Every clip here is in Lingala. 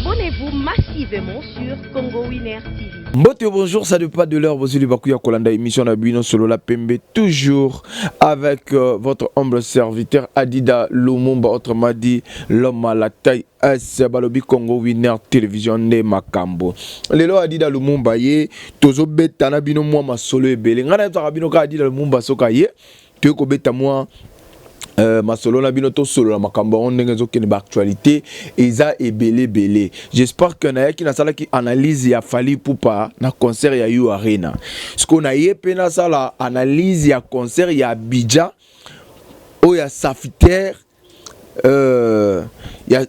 Abonnez-vous massivement sur Congo Winner TV. Mbote bonjour, ça dépend de l'heure, bozuli bakuya kolanda émission na bino solo la pembe toujours avec votre humble serviteur Adida Lumumba, autrement dit l'homme à la taille S, balobi Congo Winner Télévision nde makambo. Lelo Adida Lumumba ye tozo beta na bino mwa masolo ebele. Ngana yebisaka bino ka Adida Lumumba soka ye toye kobeta mwa masolo na bino, tosolola makambo yango ndenge ezokende, baactualité eza ebele ebele. J'espère que nayaki nasalaki analyse ya Fally Ipupa na concert ya U Arena. Sikoyo naye mpe nasala analyse ya concert ya Abidjan oyo ya Safiter,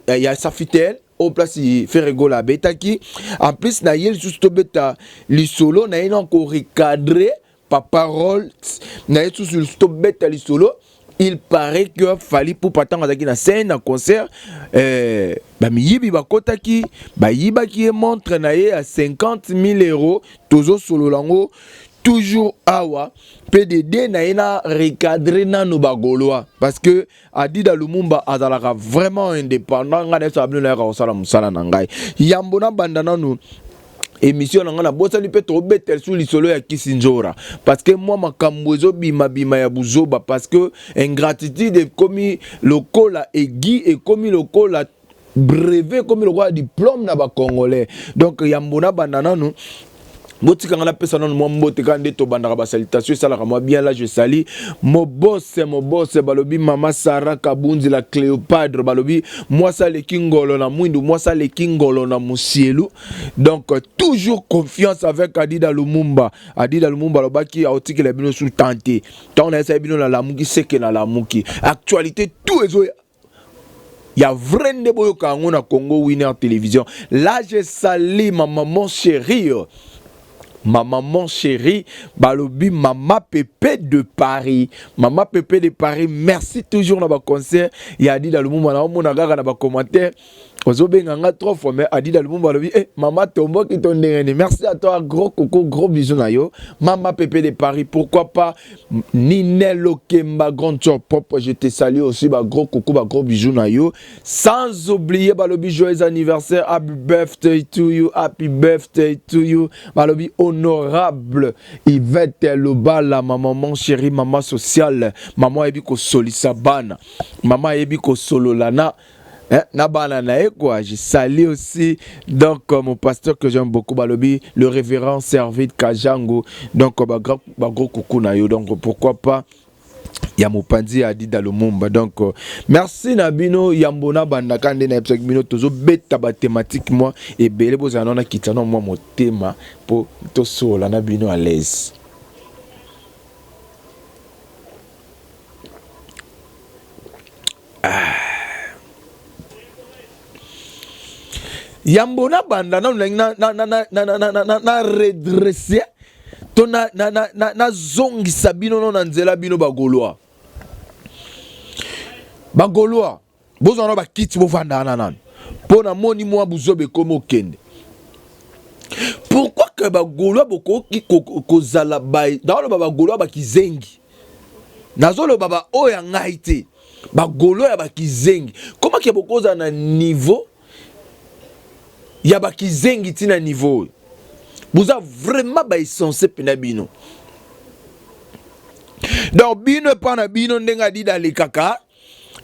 ya Safitel oyo place Ferre Gola abetaki. En plus na ye lisusu tobeta lisolo na ye na korecadrer Papa Rolls na ye lisusu tobeta lisolo. Il paraît que Fally Ipupa ntango azalaki na scène na concert, bamiyibi bakotaki, bayibaki ye montre na ye ya 50 000 euros. Tozosolola yango toujours awa. PDD na ye na recadrer nano bagaulois parce que Adida Lumumba azalaka vraiment indépendant. Ngai nayebisaka bino, nayaka kosala mosala na ngai. Yambo nabanda nanu émission na ngai, nabosani mpe tobetela su lisolo ya Kisi Nzora parce que mwa makambo ezobimabima ya buzoba, parce que ingratitude ekomi lokola egi, ekomi lokola brevet, ekomi lokola diplôme na bacongolais. Donc yambo nabanda nanu, botikanga napesa nanu mwa mbote kaka nde tobandaka basalutation, esalaka mwa bien. Là je salue mobose mobose, balobi mama Sara Kabunzi la Cléopadre, balobi mwasi aleki ngolo na mwindu, mwasi aleki ngolo na mosielu. Donc toujours confiance avec Adida Lumumba. Adida Lumumba alobaki aotikela bino su tante ntango nayesaki bino nalamuki seke nalamuki actualité tout ezoya ya vrai nde boyoka yango na Congo Winner Télévision. Là je salue ma maman chérie, ma maman chérie, balobi mama Pépé de Paris, mama Pépé de Paris, merci toujours na baconcert ya Adida Lumumba. Na omona kaka na bacommentaire ozobenga nga trop fois, mais Adida Lumumba alobi eh, mama tomboki to ndenge nini. Merci à toi, gros coco, gros bisou na yo, mama Pépé de Paris. Pourquoi pas Ninel Okemba, grande sœur propre, je te salue aussi, ba gros coucou, ba gros bisou na yo. Sans oublier balobi joyeux anniversaire, happy birthday to you, happy birthday to you, balobi honorable Yvette Lobala, ma maman chérie, maman sociale, maman ayebi kosolisa bana, maman ayebi kosolola na hein, na bana na ye quoi. Je salue aussi donc mon pasteur que j'aime beaucoup, balobi le révérend Servit Kajango, donc ba gros coucou na yo. Donc pourquoi pas ya mopanzi ya Adida Lumumba. Donc merci na bino. Yambo na bandaka nde nayebisaki bino tozobeta bathématique mwa ebele, bozala nano nakita na mwa motema mpo tosolola na bino à l'aise. Ah. Yambo na banda nanu nalingi na redresser to nazongisa bino no na nzela. Bino bagaulois, bagaulois, bozwa na bakiti, bovanda wana nanu mpo namoni mwa buzoba ekomi okende. Pourquoi que bagaulois bokoki kozala, naoloba bagaulois bakizengi, nazoloba baoyo ya ngai te, bagaulois ya bakizengi, koma ke bokozala na niveau ya bakizengi ntina niveau oyo? Boza vraiment baessence mpena bino. Donc bino epa na bino, ndenge Adida alekaka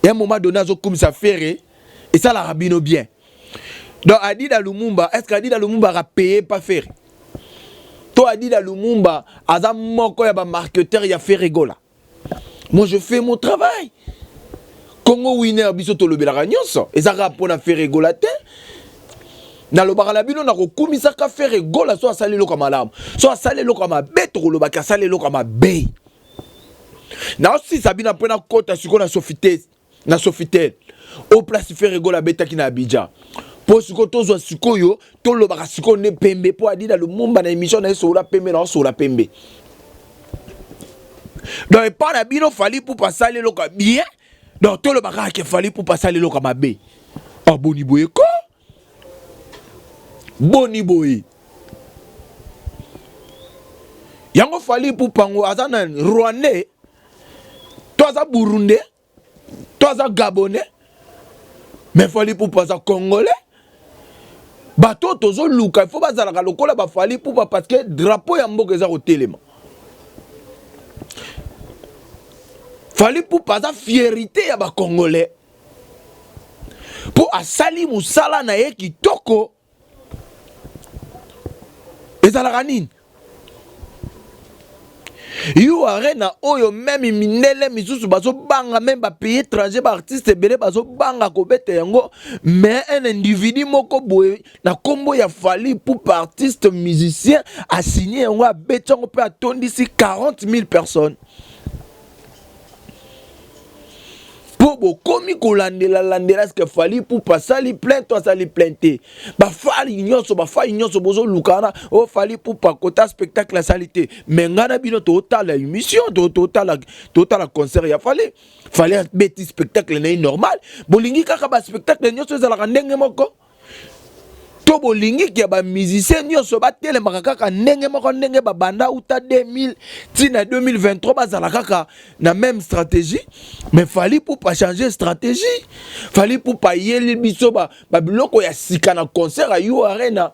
ya un moment donné azokumisa Ferre, esalaka bino bien. Donc Adida Lumumba, est ce que Adida Lumumba akapaye pa Ferre to Adida Lumumba aza moko ya bamarketeur ya Ferre Gola? Moi je fais mon travail. Congo Winner, biso tolobelaka nyonso, eza kaka mpona Ferre Gola te. Nalobaka na bino, nakokumisaka Ferre Gola so asali eloko ya malamu, so asali eloko ya mabe tokolobaki asali eloko ya mabe. Naosisa bino mpo nakota sikoyo na Sofitel, na Sofitel o place Ferre Gola abetaki na Abidjan, mpo sikoyo tozwa sikoyo tolobaka sikoyo nde pembe, mpo Adida Lumumba na émission na ye Solola Pembe, na osola pembe. Donc epa na bino Fally Ipupa asali eloko ya bien, donc tolobaka kaka ke Fally Ipupa asali eloko ya mabe. Oh, boni boye ko, boni boye yango? Fally Ipupa ngo aza na Rwandais to aza Burundais to aza Gabonais? Mais Fally Ipupa aza Congolais. Bato oyo tozoluka il faut bazalaka lokola ba Fally Ipupa parce que drapeau ya mboka eza kotelema. Fally Ipupa aza fierité ya ba Congolais mpo asali mosala na ye kitoko. Ezalaka nini? U Arena oyo meme mindele misusu bazobanga, meme ba pays étranger, ba artiste ebele bazobanga kobeta yango, mais un individu moko boye na kombo ya Fally Ipupa, artiste musicien, asigne yango, abeti yango mpe atondisi 40 000 personnes. Mpo bokomi kolandela landela eske Fally Ipupa asali plein to asali plein te. Bafali nyonso, bafali nyonso bozoluka wana o Fally Ipupa kota spectacle asali te. Mais ngai na bino totala émission, totala concert ya Fally. Fally abeti spectacle na ye normal. Bolingi kaka ba spectacle nyonso ezalaka ndenge moko? To bolingi ke ba musicien nyonso batelemaka kaka ndenge moko, ndenge babanda uta 2000 ti na 2023 bazala kaka na même stratégie? Mais Fally Ipupa changer stratégie. Fally Ipupa ayeli biso babiloko ya sika na concert ya U Arena.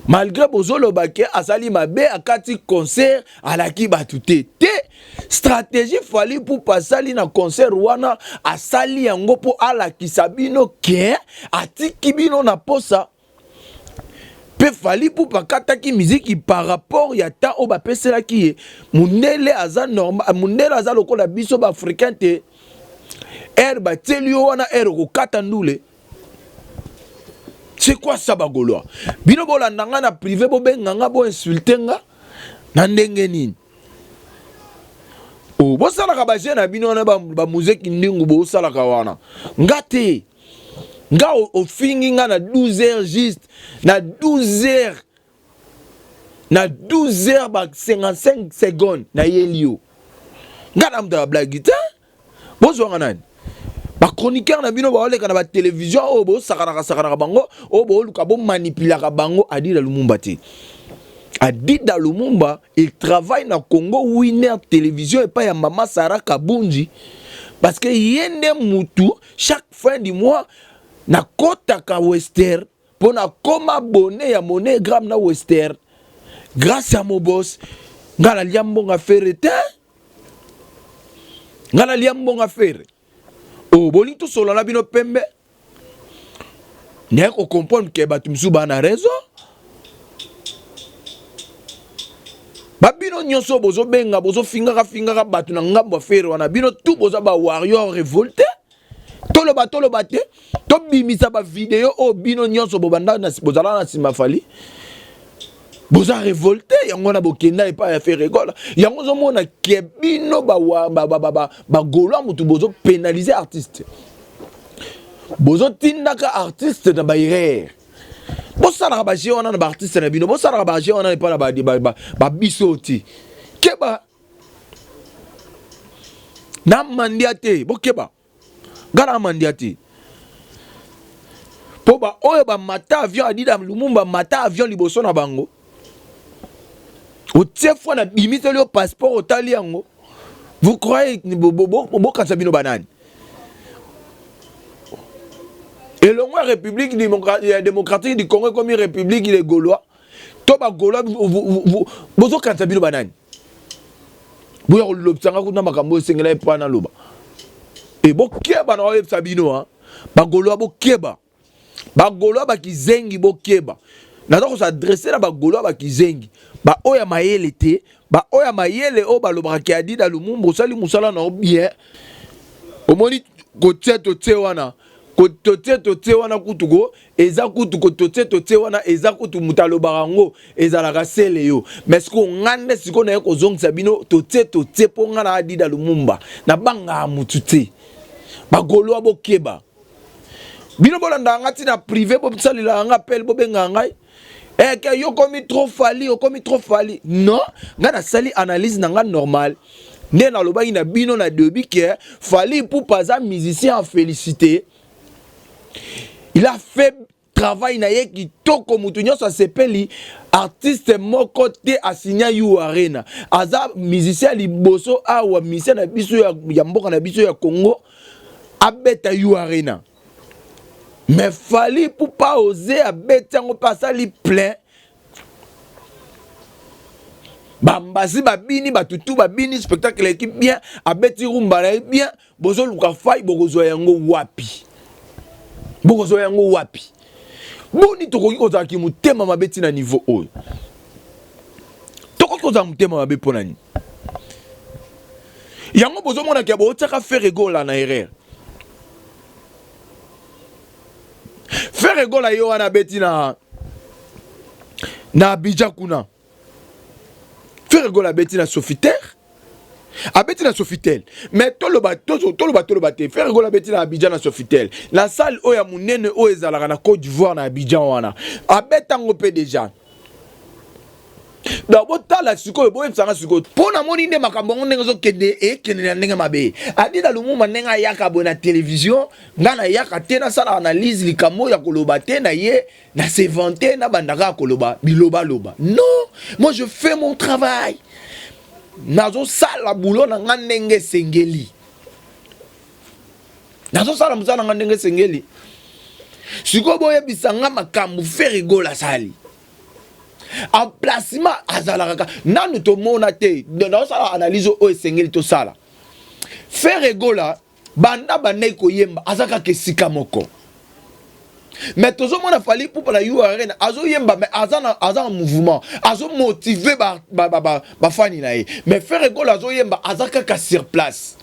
Malgré bozoloba ke asali mabe, akati concert, alaki bato te te. Stratégie Fally Ipupa asali na concert wana, asali yango mpo alakisa bino ke atiki bino na posa. Mpe Fally Ipupa akataki miziki par rapport ya temps oyo bapeselaki ye. Mundele aza normal, mundele aza lokola biso baafricain te. Ere batieli yo wana, ere okokata ndule. C'est quoi ça, bagaulois? Bino bolanda nga na privé, bobenga nga, boinsulte nga na ndenge nini? Oh, bosalaka baje na bino wana, bamuzeki ndingu bosalaka wana, nga te. Nga ofingi nga na 12 heures juste, na 12 heures, na 12 heures ba 55 secondes nayeli yo. Nga na moto ya blague te. Bozwanga nani? Bachroniqueur na bino baoleka na batelevizio oyo bosakanaka sakanaka bango, oyo booluka bomanipulaka bango. Adida Lumumba te. Adida Lumumba, il travaille na Congo Winner Télévision epai ya mama Sara Kabunji, parce que ye nde mutu chaque fin du mois nakotaka Western mpo nakoma abonné ya MoneyGram na Western grâce ya mobos. Nga nalia mbongo Ferre te, nga nalia mbongo Ferre. O bolingi tosolola na bino pembe, naye kocomprendre ke bato misusu baa na raison. Babino nyonso bozobenga, bozofingaka fingaka bato na ngambo ya Ferre wana, bino tu boza ba warrior révolté. Toloba toloba te, tobimisa bavideo oyo bino nyonso bobanda bozala na nsima Fally, boza révolté. Yango wana bokenda epai ya Ferre Gola. Yango ozomona ke bino bagaulois motu bozopénaliser artiste, bozotindaka artiste na baerreur. Bosalaka baje wana na baartiste na bino, bosalaka baje wana epai na babiso te. Keba na mandia te, bokeba. Nga na mandia te, mpo baoyo bamata avion, Adida Lumumba mata avion liboso na bango, otie fois na bimiseli yo passeport, otali yango. Vous croyez, bokanisa bino banani? Elongo ya République démocratique du Congo ekomi République les Gaulois to bagaulois. Bozokanisa bino banani? Boya kolobisanga kuna makambo oyo esengela ye mpo naloba. E bokeba na oyebisa bino, bagaulois, bokeba. Bagaulois bakizengi, bokeba. Naza kos'adresser na bagaulois bakizengi, baoyo ya mayele te. Baoyo ya mayele oyo balobaka ke Adida Lumumba osali mosala na yo bien, omoni kotia totie wana, kototie totie wana, kutu ko eza kutu kototie totie wana, eza kutu moto alobaka yango ezalaka sele yo. Mais sikoyo nga nde sikoyo naye kozongisa bino totie totie, mpo nga na Adida Lumumba nabangaka mutu te. Bagaulois, bokeba. Bino bolandaka nga ntina privé, bosalelaka nga appel, bobengaka ngai eke yo okomi trop Fally, okomi trop Fally. Non, ngai nasali analyse na nga normal nde nalobaki na bino na début ke Fally Ipupa aza musicien à féliciter. Il a fait travail na ye kitoko, motu nyonso asepeli. Artiste moko te asinya U Arena. Aza musicien liboso awa, musicien na biso ya mboka na biso ya Congo abeta U Arena. Mais Fally Ipupa ose abeti yango mpe asali plein. Bambasi babini, batutu babini, spectacle eleki bien, abeti rumba na ye bien. Bozoluka fai, bokozwa yango wapi? Bokozwa yango wapi? Boni tokoki kozala ki motema mabe ti na niveau oyo? Tokoki kozala motema mabe mpo na nini? Yango bozomona ke botiaka Ferre Gola na erreur. Ferre Gola ye wana abeti na Abidjan kuna. Ferre Gola abeti na Sofitel, abeti na Sofitel. Mais toloba toloba toloba te, Ferre Gola abeti na Abidjan na Sofitel, na salle oyo ya monene oyo ezalaka na Côte d'Ivoire na Abidjan wana, abetango mpe déjà. Donc botala sikoyo, boyebisanga sikoyo, mpo namoni nde makambo yango ndenge ezokende, ekende na ndenge mabe. Adida Lumumba ndenge ayaka boye na télévision, nga nayaka te nasala analyse likambo ya koloba te na ye na s'inventer, nabandaka koloba bilobaloba. Non, moi je fais mon travail, nazosala boulot na nga ndenge esengeli, nazosala mosala na nga ndenge esengeli. Sikoyo boyebisa nga makambo Ferre Gola asali, emplacement azalaka kaka nanu tomona te. Nazosala analyse oyo esengeli tosala. Ferre Gola banda bandaki koyemba, aza kaka esika moko. Mais tozomona Fally Ipupa na U Arena azoyemba, mais aza na mouvement, azomotive bafani na ye. Mais Ferre Gola azoyemba, aza kaka sur place.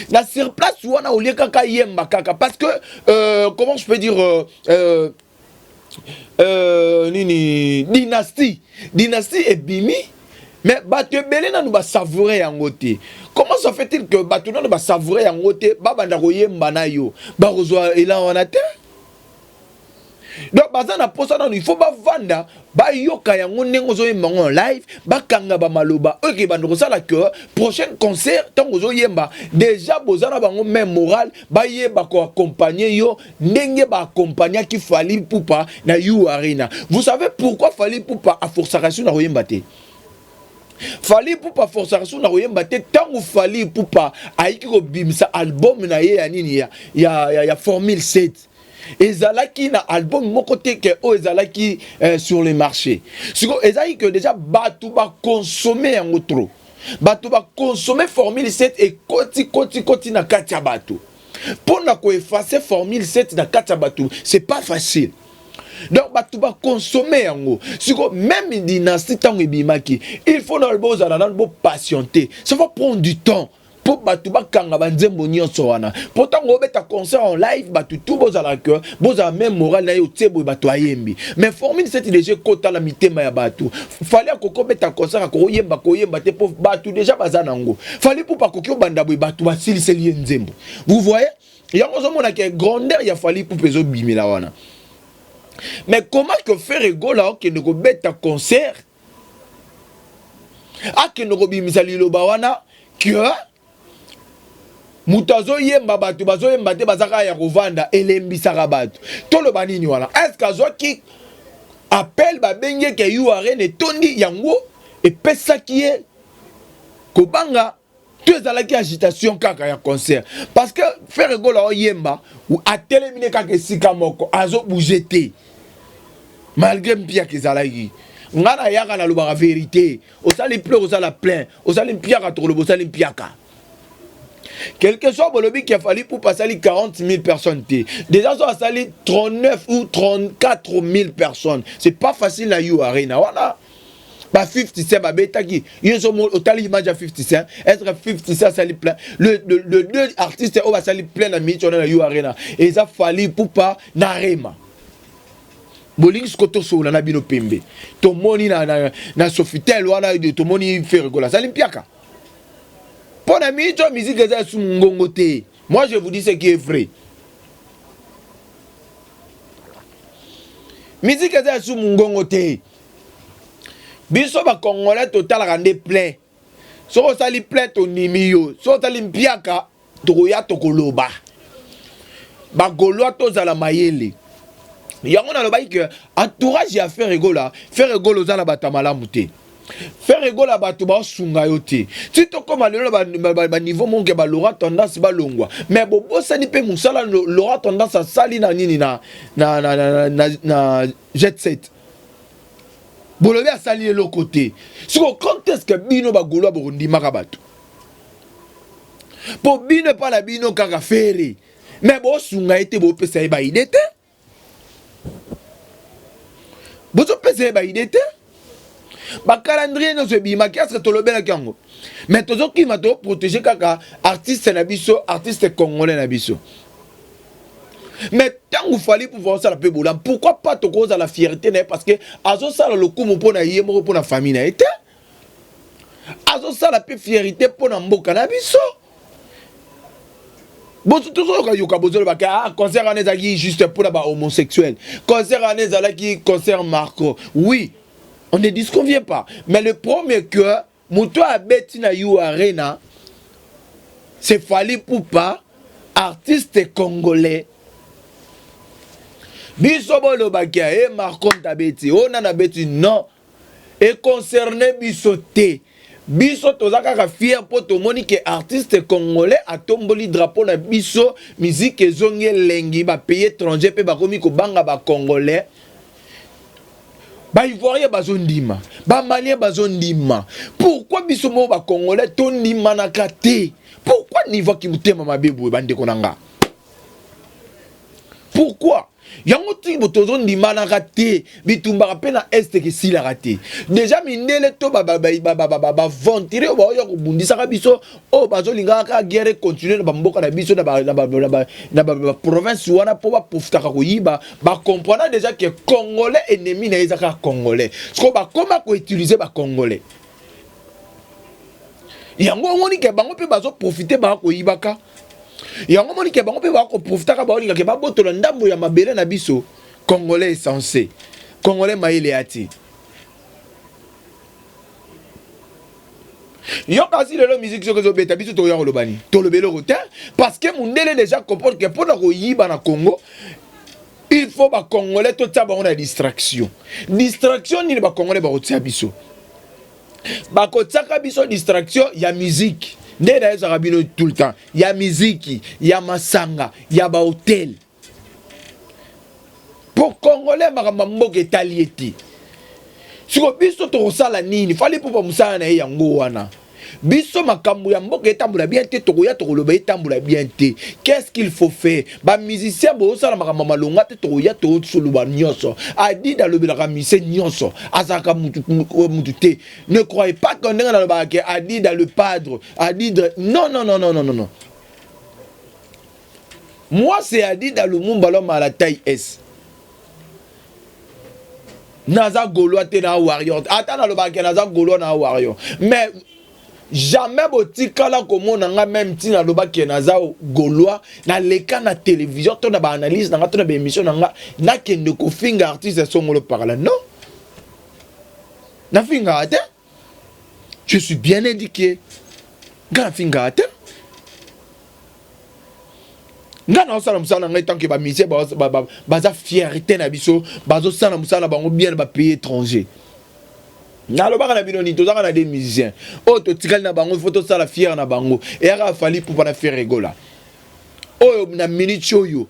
Na sur place wana, olie kaka yemba kaka, parce que comment je peux dire, nini, dynastie ebimi, mais bato ebele nanu basavoure yango te. Comment ça fait-il que bato nanu basavoure yango te, babanda koyemba na yo, bakozwa elan wana te? Donc baza na posa nanu, il faut bavanda, bayoka yango ndenge ozoyemba yango en live, bakanga bamaloba oyo ke banda kosala ke prochaine concert, ntango ozoyemba déjà, boza na bango même moral, bayeba koaccompagne yo ndenge baaccompagnaki Fally Ipupa na U Arena. Vous savez pourquoi Fally Ipupa aforçaka su na koyemba te? Fally Ipupa aforçaka su na koyemba te. Ntango Fally Ipupa ayiki kobimisa album na ye ya nini, ya Formule 7, ezalaki na album moko te ke oyo ezalaki sur le marché. Sikoyo ezalaki ke déjà bato bakonsome yango trop, bato bakonsome Formule 7, ekoti koti koti na kati ya bato. Mpo na koeffacer Formule 7 na kati ya bato, c'est pas facile. Donc bato bakonsome yango. Sikoyo même Dynastie, ntango ebimaki, il faut na bozala nano bopatienter, ça va prendre du temps mpo bato bakanga banzembo nyonso wana, mpo ntango obeta concert en live, bato tu bozala ke bozala même moral na ye, otie boye, bato ayembi. Mais Formule 7 déjà ekota na mitema ya bato. Fally akoki obeta concert, akokoyemba koyemba te, mpo bato déjà baza nango. Fally mpo akoki obanda boye, bato basiliseli ye nzembo. Vous voyez, yango ozomona ke grandeur ya Fally Ipupa ezobimela wana. Mais comment que Ferre Gola okende kobeta concert, akende kobimisa liloba wana ke moto azoyemba, bato bazoyemba te, baza kaka ya kovanda, elembisaka bato? Toloba nini wana? Est-ce azwaki appel, babengi eke U Arena etondi, yango epesaki ye kobanga, to ezalaki agitation kaka ya concert? Parce que Ferre Gola oyemba, atelemi ne kaka esika moko, azobouge te, malgré mpiaka ezalaki. Ngai nayaka nalobaka vérité. Osali plein, osala plein, osali mpiaka, tokoloba osali mpiaka. Quelque soit bolobi ke Fally Ipupa asali 40 000 personnes te, déjà so asali 39 ou 34 000 personnes, c'est pas facile na U Arena wana. Ba 50 Cent babetaki ye, so otali image ya 50 Cent, est-ce que 50 Cent asali plein? Le deux artistes oyo basali plein na minute wana na U Arena eza Fally Ipupa na Rema. Bolingi siko tosolola na bino pembe. Tomoni na Sofitel wana, tomoni Ferre Gola asali mpiaka. Mpo na minute oyo, musique eza esu mongongo te. Moi je vous dis ce qui est vrai, musique eza esu mongongo te. Biso bacongolais totalaka nde plein. Soki osali plein, tondimi yo. Soki osali mpiaka, tokoya tokoloba. Bagaulois, tozala mayele. Yango nalobaki ke entourage ya Ferre Gola, Ferre Gola oza na bato ya malamu te. Ferre Gola bato baosunga yo te ti tokóma lelo na baniveau moko ya ba Laurent Tendance balongwa, mais bobosani mpe mosala Laurent Tendance asali na nini na Jet Set. Bolobi asali eloko te. Siko quand est ce que bino bagaulois bokondimaka bato? Mpo bino epa na bino kaka Ferre, mais bosunga ye te, bopesa ye baidées te, bozopesa ye baidées te. Bacalendrier nyonso ebimaki, est-ce tolobelaki yango? Mais tozokima, toprotéger kaka artiste na biso, artiste congolais na biso. Mais ntango Fally pouvoir osala mpe bolamu, pourquoi pas tokozala fierté na ye? Parce que azosala lokumu mpo na ye moko, mpo na famille na ye te, azosala mpe fierté mpo na mboka na biso. Tozoyoka yoka, bozolobaka: ah, concert wana ezalaki juste mpona bahomosexuel, concert wana ezalaki concert Marco. Oui, on ne disconvient pas, mais le premier que moto abeti na U Arena, c'est Fally Ipupa, artiste congolais. Biso bolobaki e Marco abeti oyo, nani abeti, non, econcerne biso te. Biso toza kaka fier mpo tomoni ke artiste congolais atomboli drapeau na biso, musique ezongi elengi, bapays étranger mpe bakomi kobanga bacongolais. Baivoirien bazondima, bamalien bazondima. Pourquoi biso moko bacongolais tondimanaka te? Pourquoi niveau aki motema mabe boye, bandeko na nga? Pourquoi yango ti tozondimanaka te? Bitumbaka mpe na Est esilaka te. Déjà mindele to baventurier oyo baoya kobundisaka biso, oyo bazolingaka kaka guerre continue na bamboka na biso, na baprovince wana, mpo baprofitaka koyiba. Bacomprendre déjà ke congolais ennemi na ye eza kaka congolais. Siko bakóma koutiliser bacongolais yango, omoni ke bango mpe bazoprofite, baka koyibaka yango. Omoni ke bango mpe bakoprofitaka, baolingaka babotola ndambo ya mabele na biso. Congolais essence, congolais mayele ya te. Yo kasi lelo musique soki ezobeta, biso tokoya koloba nini? Toloba eloko te, parce que mundele déjà comprendre ke mpona koyiba na Congo, il faut bacongolais totia bango na distraction. Distraction nini bacongolais bakotia biso? Bakotiaka biso distraction ya musique nde nayezaka bino tout le temps, ya miziki, ya masanga, ya bahotel, mpo congolais makambo ya mboka etali ye te. Siko biso tokosala nini? Fally Ipupa mosala na ye yango wana. Biso makambo ya mboka etambola bien te, tokoya tokoloba etambola bien te. Qu'est-ce qu'il faut faire? Bamusicien bozosala makambo malonga te, tokoya tosoloba nyonso. Adid alobelaka musicien nyonso, azalaka mutu te. Ne croyez pas que ndenge nalobaka ke Adida le padre, Adida, non, non, non, non, non, non. Moi, c'est Adida Lumumba, l'homme à la taille S. Naza gaulois te, na warrior. Ata nalobaka ke naza gaulois na warrior, mais jamais botikala komona nga, même ntina alobaki naza gaulois, naleka na télévision to na baanalyse na nga to na baémission na nga, nakende kofinga artiste songolo pakala. Non, nafingaka te. Je suis bien éduqué. Nga nafingaka te. Nga naosala mosala na ngai tant que bamusicien baza fierté na biso, bazosala mosala na bango bien na bapays étranger. Nalobaka na bino nini? Tozaka na des musiciens oyo totikali na bango, faut tosala fier na bango. Eyaka Fally Ipupa na Ferre Gola oyo na minute oyo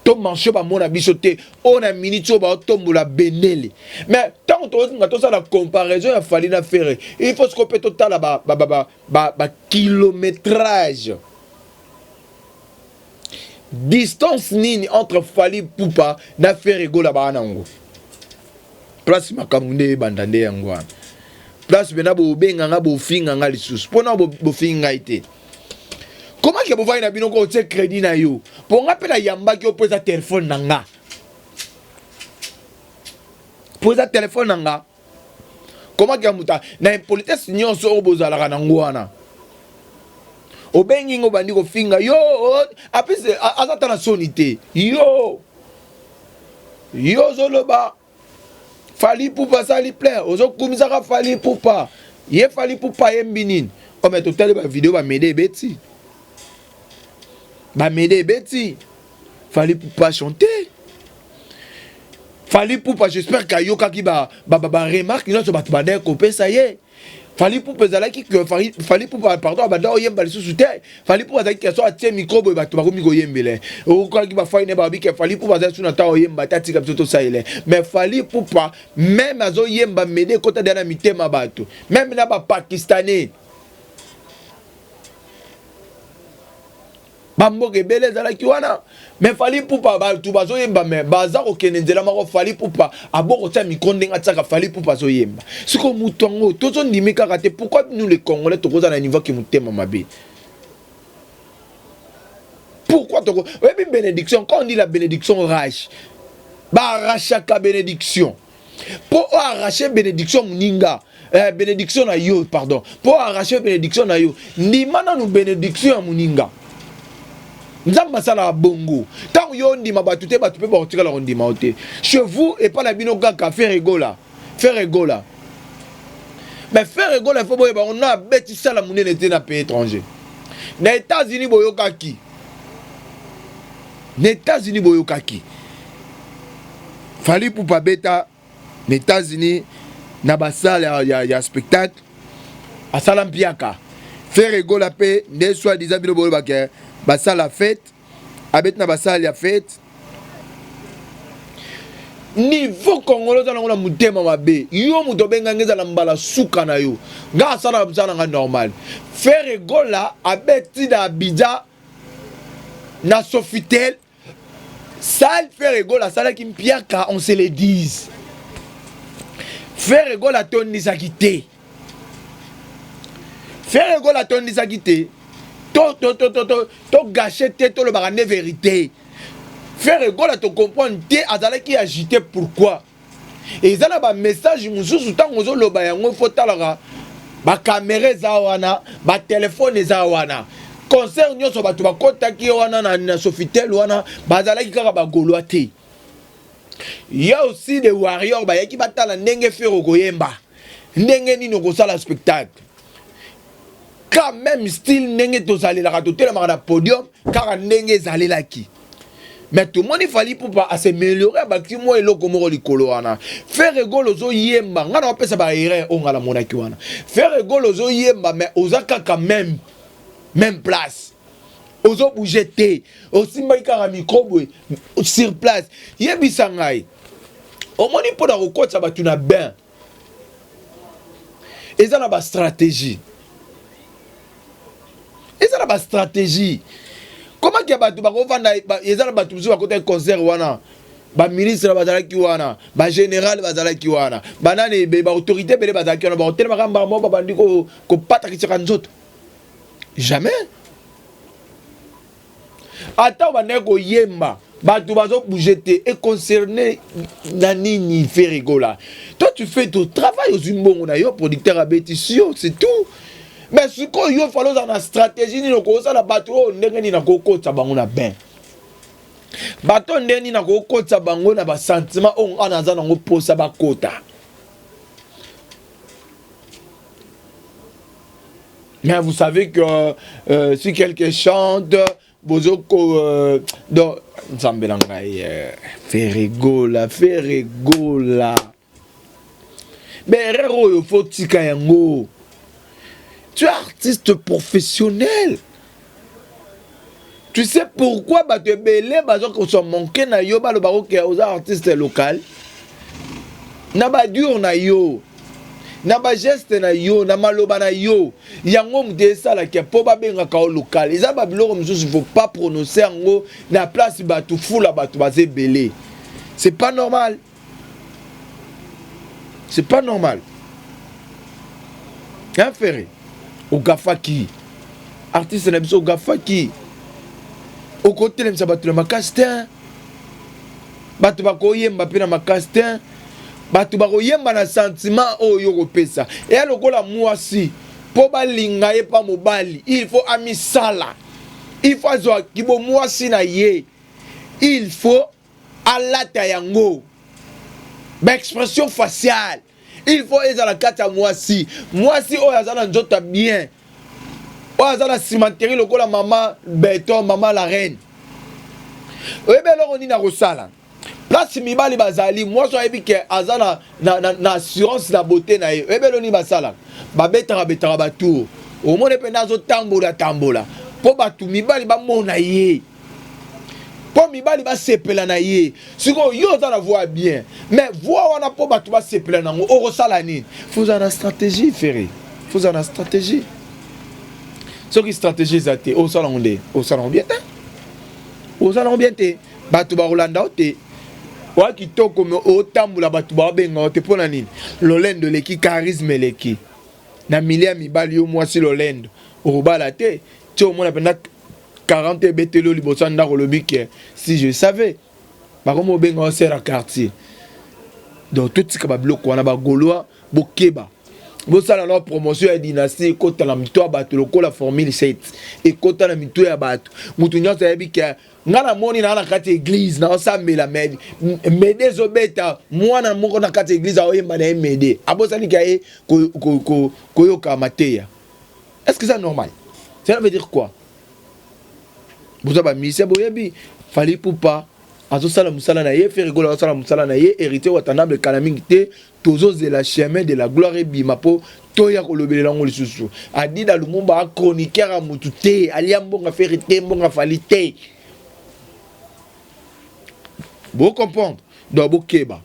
tomarche, bamona biso te. Oyo na minute oyo baotombola bendele. Mais ntango tozolinga tosala comparaison ya Fally na Ferre, il faut siko mpe totala bakilométrage, distance nini entre Fally Ipupa na Ferre Gola. Baa nango place makambo nde ebanda nde yango wana. Place mpena bobenganga, bofinganga lisusu mpona bofingi ngai te. Comment ke bovandi na bino ko otie crédit na yo mpo nga mpe nayambaki yo, mpo eza telefone na nga, mpo eza telefone na nga? Comment ke moto na impolitesse nyonso oyo bozalaka nango wana, obengi ngo, obandi kofinga yo apesi, aza ta na soni te. Yo ozoloba Fally Ipupa asali plein, ozokumisaka Fally Ipupa. Ye Fally Ipupa ayembi nini? Ome totali bavideo, bamede ebeti, bamede ebeti. Fally Ipupa chante. Fally Ipupa, j'espère qu'ayokaki ba ba ba, ba remarque nyonso bato bandaki kopesa ye. Fally Ipupa ezalaki que Fally, Fally Ipupa pardon abanda oyemba lisusu te. Fally Ipupa azalaki que so atie micro boye bato bakomi koyembela. Okokaki ba fai ne babi que Fally Ipupa azali suna ta oyemba te atika biso tosalela. Mais Fally Ipupa même azoyemba mede ekota deya na mitema bato. Même na ba Pakistanais. Bamboka ebele ezalaki wana mais Fally Ipupa bato bazoyemba mais baza kokende nzela moko. Fally Ipupa abokotia micro ndenge atiaka, Fally Ipupa azoyemba. Sikoyo moto yango tozondimi kaka te. Pourquoi nous les Congolais tokoza na niveau ke motema mabe? Pourquoi toko oyebi bénédiction? Quand on dit la bénédiction rage, baarrachaka bénédiction mpo oarrache bénédiction moninga, bénédiction na yo, pardon. Mpo arrache bénédiction na yo, ndima nanu bénédiction ya moninga. Nzambe asalaka bongo. Ntango yo ondima bato te, bato mpe bakotikala kondima yo te. Chez vous, epai na bino kaka Ferre Gola, Ferre Gola. Mais Ferre Gola, ifo boyeba ngo na abeti sala monene te na pays étranger, na États-Unis. Boyokaki na États-Unis, boyokaki Fally Ipupa beta na États-Unis na basale ya spectacle, asala mpiaka. Ferre Gola mpe nde soi-disant bino boyebake basala fête, abeti na basale ya fête. Niveau congolais oza nango na motema mabe. Yo moto obenganga, ezala mbala suka na yo. Nga asalaka mosala na nga normal. Ferre Gola abeti na Abidjan na Sofitel salle. Ferre Gola asalaki mpiaka, on se le dise. Ferre Gola atondisaki te. Ferre Gola atondisaki te. To gâcher te, tolobaka nde vérité. Ferre Gola, tocomprendre te, azalaki agité. Pourquoi? Eza na bamessage mosusu, ntango ozoloba yango, fo talaka bacaméra eza wana, batelefone eza wana. Concert nyonso bato bakɔtaki ye wana na Sofitel wana, bazalaki kaka bagaulois te. Ya aussi des warriors bayaki batala ndenge Ferre okoyemba, ndenge nini okosala spectacle. Ka même style ndenge tozalelaka, totelemaka na podium kaka ndenge ezalelaki. Mais tomoni Fally Ipupa as'améliorer, abakisi mwa eloko moko likolo wana. Ferre Gola ozoyemba, ngai na opesa baerreur oyo ngai namonaki wana. Ferre Gola ozoyemba, mais oza kaka même place, ozobouge te, osimbaki kaka micro boye sur place. Yebisa ngai, omoni mpona kokotisa bato na bain, eza na bastratégie, eza na bastratégie. Comment ke bato bakovanda? Eza na bato mosusu bakotaki concert wana, baministre bazalaki wana, bagénéral bazalaki wana, banani, baautorité ebele bazalaki wana. Bakotelemaka mbala moko, babandi kopatakisaka nzoto? Jamais. Ata obandaki koyemba, bato bazobouge te, econcerne na nini Ferre Gola? Toi, tu fais ton travail, ozwi mbongo na yo, producteur abetisi yo, c'est tout. Mais sikoyo yo fallait ozala na stratégie nini okosala bato oyo, ndenge nini nakokotisa bango na bain, bato ndenge nini nakokotisa bango na basentiment oyo nga naza nango mposa bakota. Mais vous savez que si quelqu'un chante, bozoko donc nzambe na ngai, Ferre Gola, Ferre Gola, baerreur oyo fo tika yango. Tu es artiste professionnel, tu sais pourquoi bato ebele baza kozwa manque na yo, baloba oke oza artiste local na badure na yo, na bageste na yo, na maloba na yo. Yango moto esalaki mpo babengaka yo local. Eza babiloko mosusu, faut pas prononcer yango na place bato fula, bato baza ebele. C'est pas normal, c'est pas normal, hein. Ferre, ogafaki artiste na biso, ogafaki. Okotelemisa bato na makasi te, bato bakoyemba mpe na makasi te, bato bakoyemba na sentiment oyo yo kopesa. Eya lokola mwasi, mpo balinga ye mpa mobali, il faut amisala, il faut azwa kibomwasi na ye, il faut alata yango, baexpression faciale il faut ezala kati ya mwasi. Mwasi oyo aza na nzoto ya bien, oyo aza na cimenterie lokola mama beton, mama la reine, oyebi eloko nini akosala. Place mibali bazali, mwasi ayebi ke aza na assurance na beauté na ye. Oyebelo nini basalaka? Babetaka betaka batour. Omoni mpenza azotambola tambola mpo bato mibali bamona ye, mpo mibali basepela na ye. Sikoyo yo oza na voix bien, mais voix wana mpo bato basepela nango, okosala nini? Fozala na stratégie, Ferre, fozala na stratégie. Soki stratégie eza te, osala yango nde osala yango bien te, osala yango bien te, bato bakolanda yo te. Oya kitoko me otambola, bato baobenga yo te. Mpo na nini? Lolendo eleki, charisme eleki na milie ya mibali. Yo mwasi lolendo, okobala te. Ti omona mpenza 40 ebeteli yo liboso ya ndako, olobi ke si je savais, bakomi obenga yo sœur ya quartier. Donc totika babiloko wana. Bagaulois, bokeba, bosala na promotion ya dynastie. Ekota na mito ya bato lokola formule 7 ekota na mito ya bato. Moto nyonso ayebi ke nga namoni naa na kati ya église, naosambela, mede ezobeta, mwana moko na kati ya église aoyemba na ye mede, abosani ka ye koyoka mateya. Est ce que ça normal? Cela veut dire quoi? Boza bamusicien, boyebi Fally Ipupa azosala mosala na ye, Ferre Gola azosala mosala na ye, Héritier Watanabe kala mingi te. Tozozela Chemin de la gloire ebima mpo toya kolobelela yango lisusu. Adida Lumumba achroniqueur ya motu te, alia mbongo Ferre te, mbongo Fally te, bocomprendre. Donc bokeba.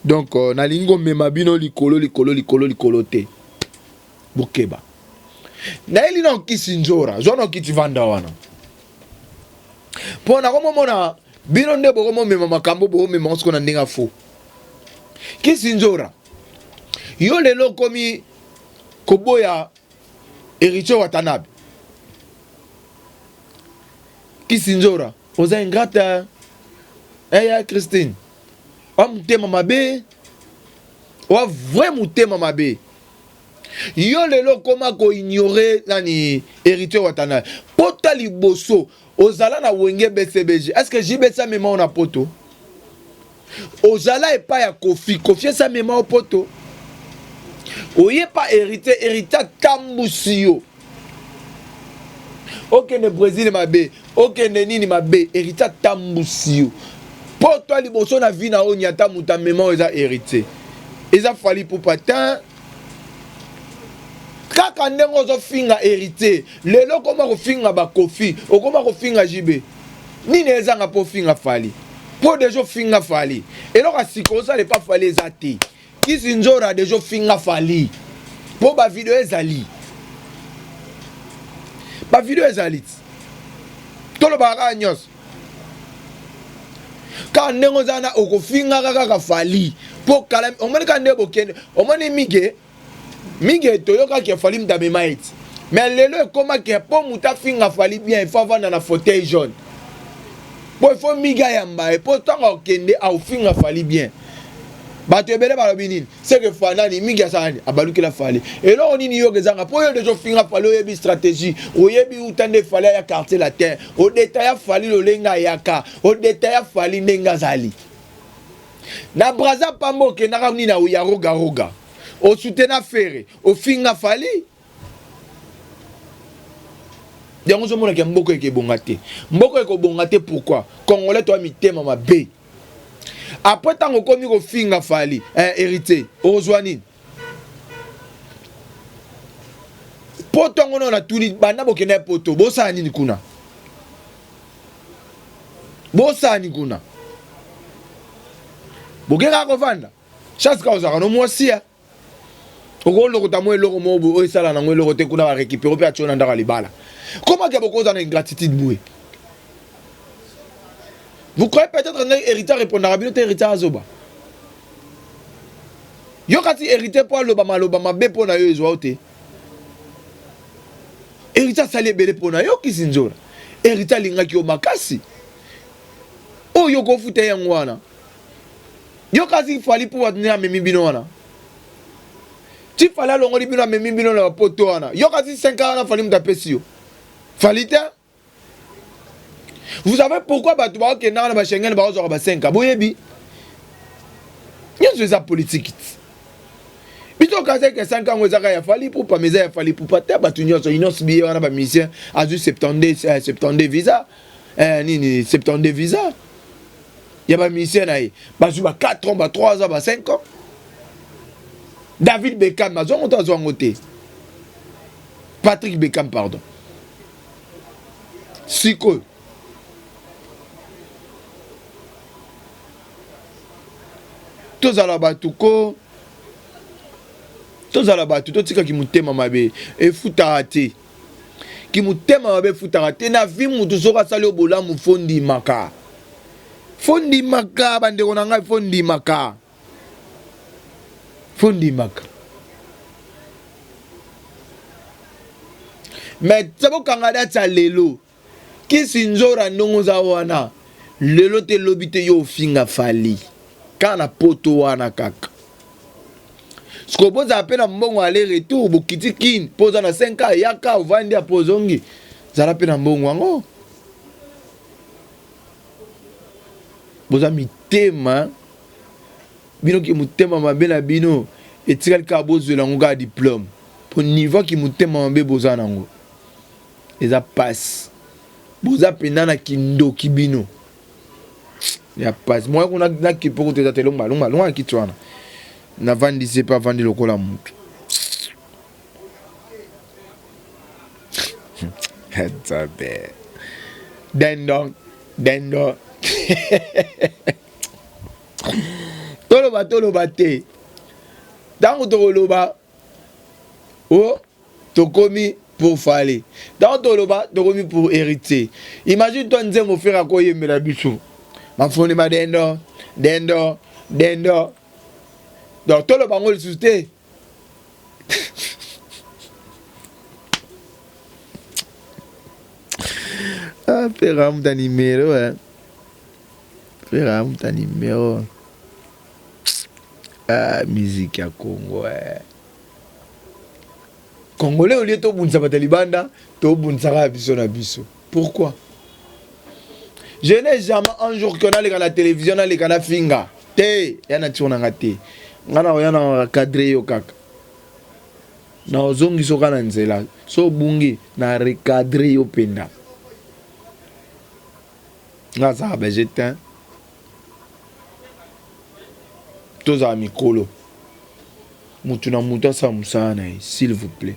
Donc nalingi komema bino likolo likolo likolo likolo te, bokeba. Nayeli na okisi nzora, zwa na okiti vanda wana mpo nakomomona bino nde bokomomema makambo, bokomema siko na ndenge afo. Kisi nzora, yo lelo okomi koboya Héritier Watanabe. Kisi nzora, oza ingrate. Eya Christine, oa motema mabe, oa vrai motema mabe. Yo lelo okoma koignore nani? Héritier Watanabe. Pota liboso ozala na Wenge BCBG, est ce que JBC amema o na poto? Ozala epai ya Kofi, Kofi esi amema o poto? Oyepa Héritier, Héritier atambusi yo, okende Brésil mabe, okende nini mabe, Héritier atambusi yo. Mpo to liboso na vie na oyo nyata moto amema oyo eza Héritier, eza Fally Ipupa te. Kaka ndenge ozofinga Héritier lelo, okoma kofinga baKofi, okoma kofinga JB. Nini ezanga mpo ofinga Fally? Mpo déjà ofinga Fally, eloko ya sika osala epa Fally eza te. Kisi nzora, déjà ofinga Fally mpo bavideo ezali, bavideo ezali ti tolobaka kaka nyonso. Kaka ndenge oza na okofingaka kaka Fally mpo kala omoni kaka ndenge bokende. Omoni mige mingi toyokaki Fally mutu amema ye ti, mais lelo ekomaki mpo moto afinga Fally bien, il faut avanda na fauteuil jaune, mpo il faut mingi ayamba ye, mpo ntango akende aofinga Fally bien. Bato ebele balobi nini? Seke fanani mingi asala nini? Abalukela Fally. Eloko nini yoka ezanga mpo oyo déjà ofinga Fally? Oyebi stratégie, oyebi uta nde Fally aya Quartier Latin, odeta ya Fally lolenge ayaka, odeta ya Fally ndenge azali na Braza pamba, okendaka nini ya rogaroga, osutena Ferre, ofinga Fally. Yango ozomonaka mboka ekebonga te, mboka ekobonga te. Pourquoi? Congolais toya mitema mabe. Après ntango okomi kofinga Fally, Héritier, okozwa nini? Poto yango nao natuni, banda bokende ya poto, bosala nini kuna? Bosala nini kuna? Bokekaka kovanda chance kaka ozalaka no mwasi ya okolokota mwa eloko moko boye oyo esala nango eloko te kuna, barécupere mpe atio na ndako ya libala. Komaka bokoza na ingratitude boye? Vous croyez peut-être ndenge Héritier répondaka bino te? Héritier azoba yo kasi. Héritier mpo aloba maloba mabe mpo na yo, ezwa yo te. Héritier asali ebele mpo na yo. Kisi nzora, Héritier alingaki yo makasi, oyo okofuta yango wana. Yo kasi Fally mpo bato nde amemi bino wana ti Fally alongoli bino, amemi bino na bapoto wana. Yo kasi 5 wana Fally moto apesi yo, Fally te. Vous savez pourquoi bato baokendaka na baSchengen, baozwaka ba 5? Boyebi nyonso eza politike ti biso kaseke 5 yango ezaka ya Fally Ipupa, mais eza ya Fally Ipupa te. Bato nyonso Innoss'B ye wana, bamusicien azwi 72, 72 visa, nini, 72 visa. ya bamusicien na ye bazwi ba 4 ans, ba 3 ans, ba 5 ans. David Beckham azwa yango to azwa yango te? Patrick Beckham, pardon. Sikoyo tozala bato ko, tozala bato, totika kimotema mabe, efutaka te. Kimotema mabe efutaka te na vie. Mutu soki asali yo bolamu, fo ndimaka, fo ndimaka. Bandeko na ngai, fo ndimaka, fo ndimaka. Mais bokanga date ya lelo. Kisi nzora, ndongo oza wana lelo te, lobi te, yo ofinga Fally kaka na poto wana kaka. Sikoyo bozala mpe na mbongo aller retour, bokiti Kine mpo oza na 5 ans, yaka ovandi apo ozongi, zala mpe na mbongo yango. Boza mitema bino ki motema mabe na bino etikali kaka bozwela yango kaka diplôme, mpo niveau ki motema mabe boza nango eza pasi. Boza mpenza na kindoki bino ya pasi. Moya kuna na kipoko to eza te. Longwa, longwa, longwa na kiti wana. Navandisi mpe avandi lokola motu. Nzambe, dendon dendon. Toloba, toloba te. Ntango tokoloba o tokomi pour Fally, ntango toloba tokomi pour Héritier. Imagine toi, nzembo Ferre akoyembela biso mafuni madendo dendo dendo. Donc toloba yango lisusu te. Ah, Ferre amuta nimero, eh. Ferre amuta nimero. Ah, musique ya Congo, eh. Congolais, au lieu tobundisa bato ya libanda, tobundisaka biso na biso. Pourquoi? Je n'ai jamais un jour que naleka na télévision, naleka na finga te ya na tio nanga te. Nga na oya na cadre yo kaka na ozongisa oka na nzela. So obungi, na recadre yo mpenza. Nga azalaka belge te. Tozala mikolo, mutu na mutu asala mosala na ye, s'il vous plaît.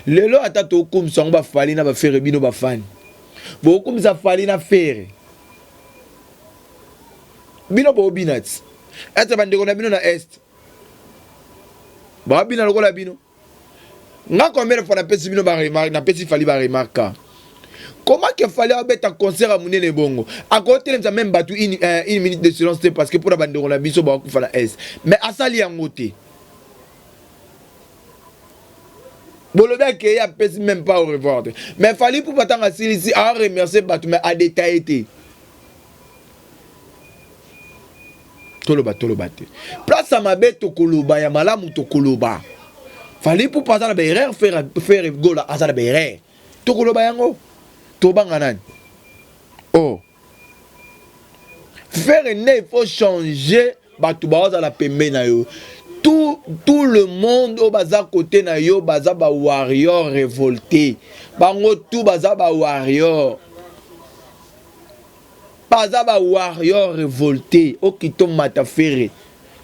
Lelo ata tokumisa yango, baFally na baFerre, bino bafani bokumisa Fally na Ferre, bino boobina ti ete bandeko na bino na Est baobina lokola bino. Nga combien de fois napesi bino baremarque, napesi Fally baremarque? Comment que Fally abeta concert ya monene bongo, akotelemisa même bato une minute de silence te, parce que mpona bandeko na biso bakokufa na Est? Mais asali yango te. Bolobi akei, apesi même pas au revoir te. Mais Fally Ipupa, ntango asilisi, aremercie bato, mais adetaille te. Toloba, toloba te. Place ya mabe tokoloba, ya malamu tokoloba. Fally Ipupa aza na baerreur, Ferre Gola aza na baerreur, tokoloba yango. Tobanga nani? Oh, Ferre nde il faut changer bato baozala pembeni na yo. Tout le monde oyo baza kote na yo baza bawarrior révolté. Bango tout baza bawarrior, baza bawarrior révolté. Okito mata Ferre,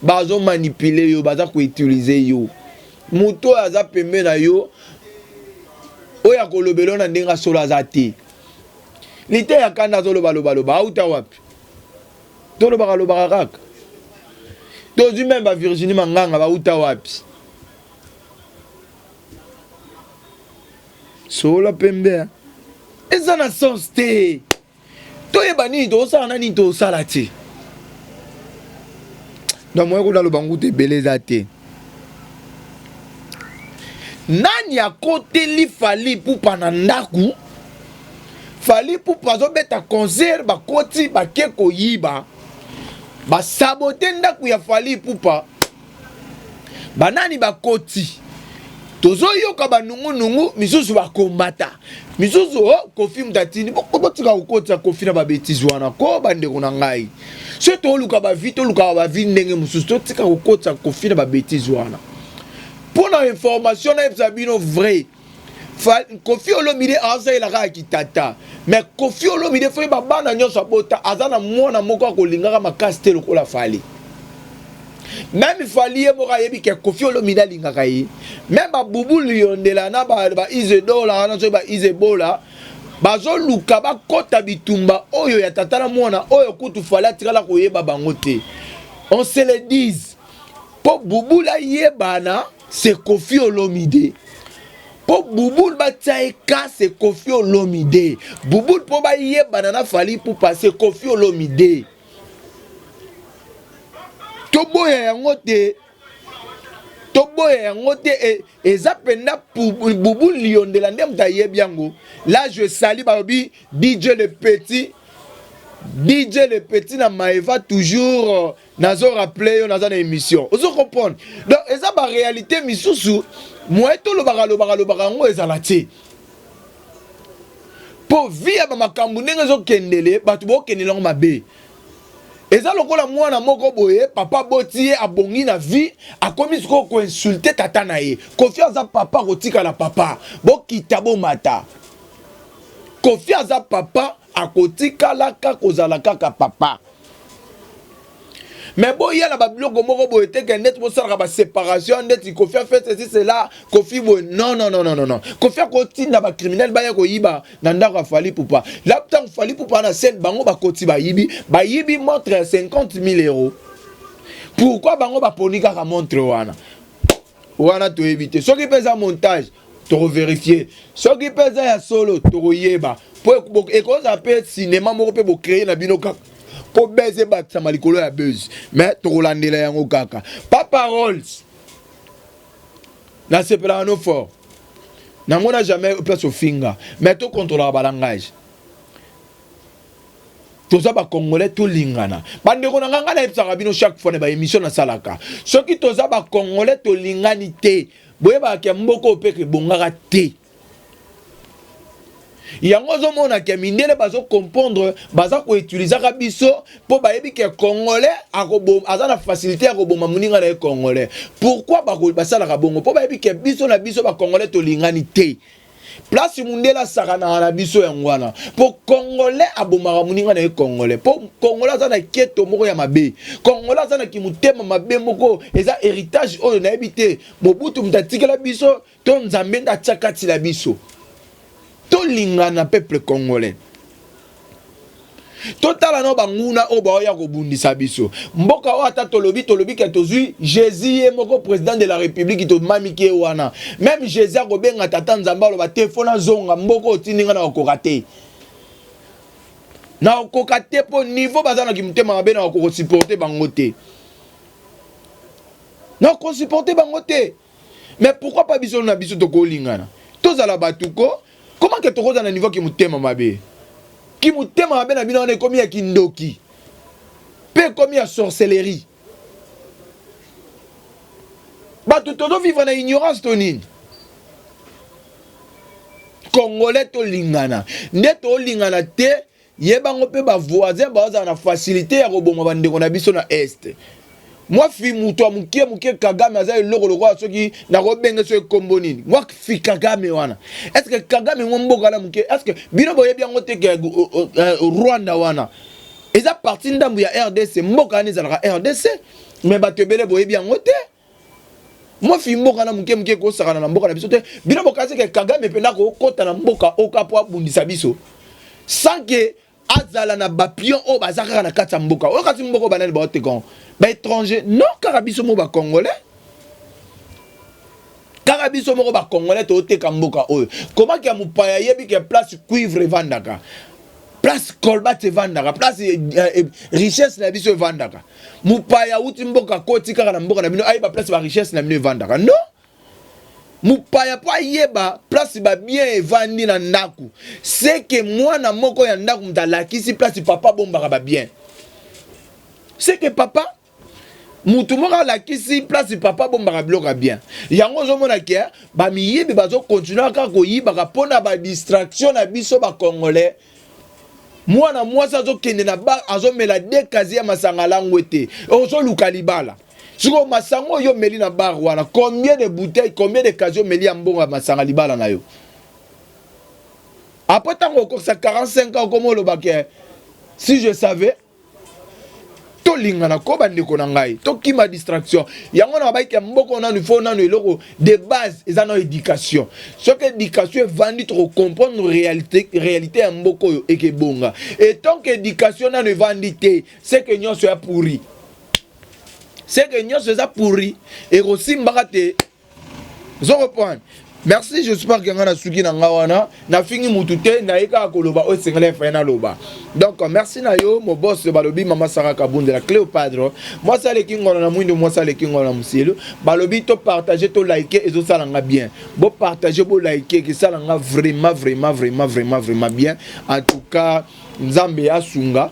bazomanipule yo, baza koutilize yo. Moto oyo aza pembe na yo, oyo akolobela yo na ndenge asolo, aza te. Lite ya kanda azolobaloba, auta wapi? Tolobaka lobaka kaka. Tozwi même baVirginie Manganga, bauta wapi? Solola pembe eza na sens te. Toyeba nini tozosala na nini tozosala te. Donc moye kuna aloba nguta ebele eza te. Nani akoteli Fally Ipupa na ndako? Fally Ipupa azobeta concert, bakoti, bake koyiba, basabote ndako ya Fally Ipupa. Banani bakoti? Tozoyoka banungunungu misusu, bakombata misusu o oh, Koffi mutu atindi. Botika kokotisa Koffi na babêtises wana ko. Bandeko na ngai, soki toluka bavues, tolukaka bavues ndenge mosusu. Totika kokotisa Koffi na babêtises wana. Mpo na information, nayebisa bino vrai. Koffi Olomide azosalela kaka kitata, mais Koffi Olomide, faut yeba, bana nyonso abota, aza na mwana moko akolingaka makasi te lokola Fally. Même Fally ye moko ayebi ke Koffi Olomide alingaka ye. Même babubu Liondela na ba Isedola wana, soki ba Isebola bazoluka bakɔta bitumba oyo ya tata na mwana oyo, kutu Fally atikala koyeba bango te. On se le dise, mpo Bubula yebana, c'est Koffi Olomide. Mpo Bubul batia ye ka, c'est Koffi Olomide. Bubul, mpo bayebana na Fally Ipupa, c'est Koffi Olomide. Toboya yango te, toboya yango te. Eza mpenza Bubu Liondela nde moto ayebi yango. Là je sali, balobi DJ le Petit, DJ le Petit na Maeva toujours. Nazo rappeler yo, naza na émission, ozo comprendre. Donc eza baréalité misusu moye tolobaka, lobaka, lobaka yango ezala te, mpo vie ya bamakambo ndenge ezokendele, bato bokendela yango mabe. Eza lokola mwana moko boye, papa boti ye, abongi na vie, akomi sikoyo koinsulter tata na ye. Koffi aza papa, kotikala papa, bokita bomata. Koffi aza papa, akotikalaka kozala kaka papa. Mais boya na babiloko moko boye te ke ndeti bosalaka baséparation, ndeti Koffi a fait ceci, cela, Koffi boye. Non, non, non, non, non. Koffi akotinda bacriminel baya koyiba na ndako ya Fally Ipupa. La ntango Fally Ipupa na scène, bango bakoti, bayibi, bayibi montre ya 50 000 euros. Pourquoi bango baponi kaka montre wana? Wana toyebi te. Soki mpe eza montage, tokovérifier. Soki mpe eza ya solo, tokoyeba, po ekozala mpe cinéma moko mpe bocréer na bino kaka mpo buzz ebakisama likolo ya buzz. Mais tokolandela yango kaka. Papa Rolls, nasepelaka no fort, namona jamais place ofinga, mais tokontrolaka balangage. Toza bacongolais, tolingana. Bandeko na ngai, ngai nayebisaka bino chaque fois na baémission nasalaka, soki toza bacongolais tolingani te, boyebaka ke mboka oyo mpe ebongaka te. Yango ozomona ke mindele bazocomprendre, baza koutilisaka biso, mpo bayebi ke Congolais aza na facilité ya koboma moninga na ye Congolais. Pourquoi basalaka bongo? Mpo bayebi ke biso na biso bacongolais tolingani te. Place mundele asakanaka na biso yango wana, mpo Congolais abomaka moninga na ye Congolais, mpo Congolais aza na keto moko ya mabe. Congolais aza na kimotema mabe moko, eza héritage oyo nayebi te Mobutu moto atikela biso to Nzambe nde atia kati na biso. Tolingana, peuple congolais. Totala no banguna oyo baoya kobundisa biso mboka oyo. Ata tolobi, tolobi ke tozwi Jésus ye moko président de la République, tomamiki ye wana. Même Jésus akobenga tata Nzambe, aloba te: "Faut nazonga mboka otindi nga, na kokoka te, na kokoka te, mpo niveau baza na kimotema mabe, na kokosupporter bango te, na kosupporter bango te." Mais pourquoi pas biso na biso tokolingana, tozala bato ko? Comment ke tokozala na niveau kimotema mabe? Kimotema mabe na bino wana ekomi ya kindoki mpe ekomi ya sorcellerie. Bato tozovivre na ignorance to nini? Congolais, tolingana. Nde tolingana te, yebango mpe bavoisin bazala na facilité ya koboma bandeko na biso na Est. Mwa fi moto ya moke moke, Kagame aza eloko lokola, soki nakobenge soki ekombo nini, mwa fi Kagame wana. Est ce que Kagame, mwa mboka wana moke, est ce que bino boyebi yango te ke Rwanda wana eza partie ndambu ya RDC? Mboka wana ezalaka RDC, mais bato ebele boyebi yango te. Mwa fi mboka na moke moke ekosakana na mboka na biso te. Bino bokasi ke Kagame mpenza kokɔta na mboka oka mpo abundisa biso sans ke azala na bapion oyo baza kaka na kati ya mboka oyo? Kasi mboka oyo, banani baoteka? Baétranger? Non, kaka biso moko bacongolais, kaka biso moko bacongolais tooteka mboka oyo. Komaki ya mopaya ayebi ke place cuivre evandaka, place cobalt evandaka, place richesse na biso evandaka. Mopaya awuti mboka, akoti kaka na mboka na bino, ayeba place barichesse na bino evandaka? Non. Mopaya, mpo ayeba place babien evandi na ndako, seke mwana moko ya ndako moto alakisi place papa abombaka babien. Seke papa mutu moko alakisi place papa abombaka biloko ya bien. Yango ozomona ke bamiyibi bazokontinue kaka koyibaka mpona badistraction na biso bacongolais. Mwana mwasi azokende na bar, azomela de casier ya masanga, alangwe te, ozoluka libala. Sikoyo masanga oyo omeli na bar wana, combien de bouteille, combien de casier omeli ya mbongo ya masanga libala na yo? Après ntango okokisa 45 ans, okoma oloba ke si je savais. Tolingana ko, bandeko na ngai, tokima distraction. Yango na babayiki ya mboka nanu, ifo nanu eloko de base eza nano éducation. Soki éducation evandi, tokocomprendre réalité, réalité ya mboka oyo ekebonga. Et tant que éducation nanu evandi te, c'est que nyonso ya pourri, c'est que nyonso eza pourri, ekosimbaka te. Ozo comprendre? Merci. J'espère ke ngai nasuki na nga wana, nafingi mutu te, naye kaka koloba oyo esengeli efaye naloba. Donc merci na yo mobos. Balobi mama Sara Kabundela Cléopadre, mwasi aleki ngono na mwindu, mwasi aleki ngono na mosielu. Balobi topartage, tolike, ezosala nga bien. Bopartage, bolike, ekesala nga vraiment, vraiment, vraiment, vraiment, vraiment bien. En tout cas, Nzambe asunga.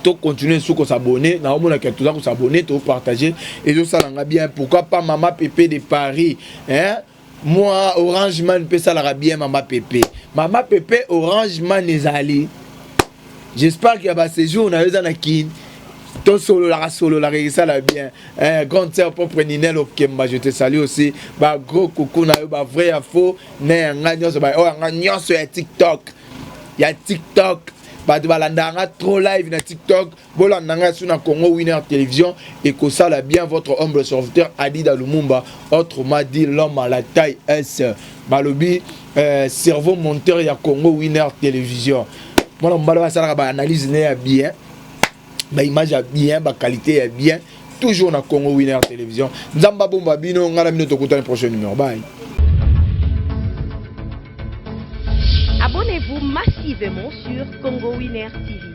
Tocontinue su kosabone. Naomonaka toza kosabone, topartage, ezosala nga bien. Pourquoi pas mama Pepe de Paris, hein? Moi Orange Man mpe esalaka bien. Mama Pepe, mama Pepe, Orange Man ezali. J'espère que ya baséjour na yo eza na Kini, tosololaka sololaka, esala bien, eh. Grande sœur propre Ninel Okemba, je te salue aussi. Bagros coucou na yo, bavrai ya faux na yanga nyonso, oyo yanga nyonso ya TikTok, ya TikTok. Bato balandaka nga trop live na TikTok, bolanda ngai su na Congo Winner Télévision, ekosala bien. Votre humble serviteur Adida Lumumba, autrement dit l'homme à la taille S. Balobi cerveau monteur ya Congo Winner Télévision. Mwana mobali basalaka baanalyse ne ya bien, baimage ya bien, baqualité ya bien, toujours na Congo Winner Télévision. Nzambe abomba bino. Ngai na bino tokutani prochain numéro. Bye. Abonnez-vous massivement sur Congo Winner TV.